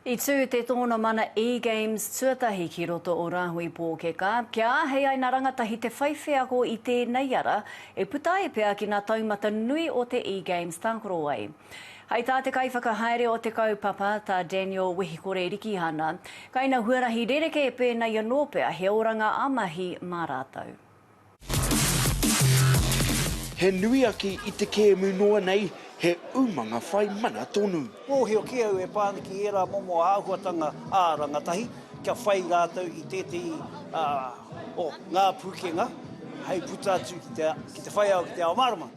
I tū te tōnamana E-Games tuatahi ki roto o Rāhui Pōkeka, kia āhei ai nā rangatahi te whai wheako i tēnei ara e puta ai pea ki nā taumata nui o te E-Games tākaro ai. Hai tā te kaiwhakahaere o te kaupapa, tā Daniel Wehikore Rikihana, kai nā huarahi rerekē pēnei anō pea he oranga ā-mahi mā rātou. He nui ake i te kēmu noa nei, he umanga whai mana tonu. Mōhio kē au e pā ana ki ērā momo āhuatanga ā-rangatahi, kia whai rātou i tētehi o ngā pūkenga hei puta atu ki te whai ao ki te ao mārama.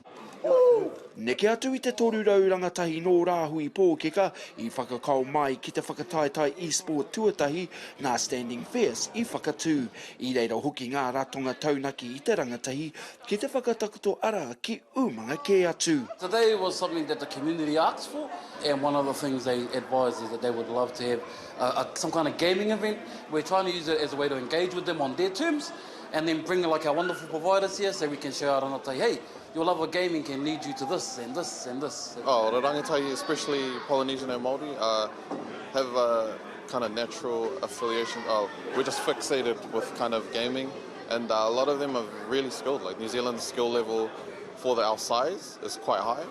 Neke atu i te 300 rangatahi nō Rāhui Pōkeka i whakakao mai ki te whakataetae eSport tuatahi nā Standing Fierce i whakatū. I reira hoki ngā ratonga taunaki i te rangatahi ki te whakatakoto ara ki umanga kē atu. Today was something that the community asked for and one of the things they advised is that they would love to have a, some kind of gaming event. We're trying to use it as a way to engage with them on their terms and then bring like our wonderful providers here so we can show our rangatahi, hey, your love of gaming can lead you to this and this and this. Oh, the rangatahi, especially Polynesian and Māori, uh, have a kind of natural affiliation. Oh, we're just fixated with kind of gaming, and uh, a lot of them are really skilled. Like New Zealand's skill level for the, our size is quite high.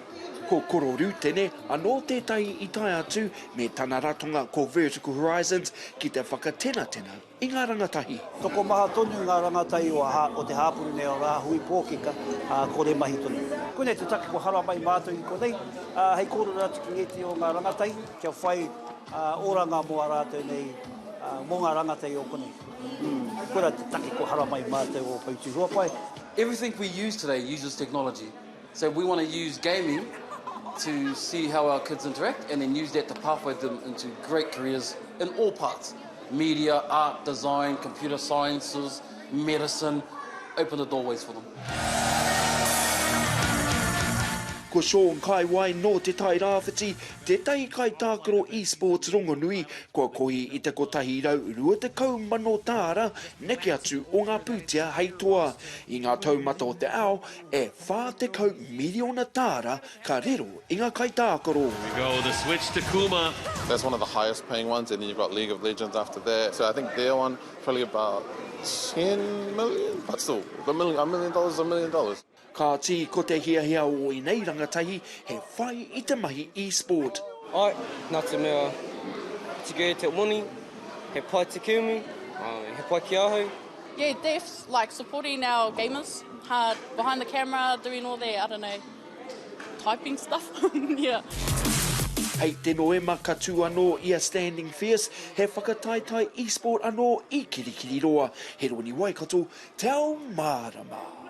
Ko Koro Rutene anō tētahi i tae atu me tana ratonga ko Vertical Horizons ki te whakatenatena i ngā rangatahi. Tokomaha tonu ngā rangatahi o te hāpori nei o Rāhui Pōkeka, ā, kore mahi tonu. Koinei te take kua haramai mātou i konei, ā, hei kōrero atu ki ngētehi o ngā rangatahi kia whai oranga mō ā rātou nei, ā, mō ngā rangatahi o konei. Koirā te take kua haramai mātou o Poutū-Huapae. Everything we use today uses technology. So we want to use gaming to see how our kids interact and then use that to pathway them into great careers in all parts. Media, art, design, computer sciences, medicine, open the doorways for them. Ko Shaun Kaiwai nō Te Tai Rāwhiti tētahi kaitākaro eSports rongonui kua kohi i te 120,000 tāra neke atu o ngā pūtea hei toa i ngā taumata o te ao E 40 miriona tāra ka riro i ngā kaitākaro. Here we go, the switch to Kuma. That's one of the highest paying ones and then you've got League of Legends after that. So I think their one probably about 10 million but still a million, a million dollars is a million dollars. Kāti, ko te hiahia o ēnei rangatahi he whai i te mahi e-sport. Āe, nā te mea te te moni, he pai te kēmu, he pai ki ahau. Yeah defs like supporting our gamers hard behind the camera doing all their I don't know typing stuff yeah. Hei te Noema ka tū anō i a Standing Fierce, he whakataetae e-sport anō i Kirikiriroa. He Roni Waikato, Te Ao Mārama.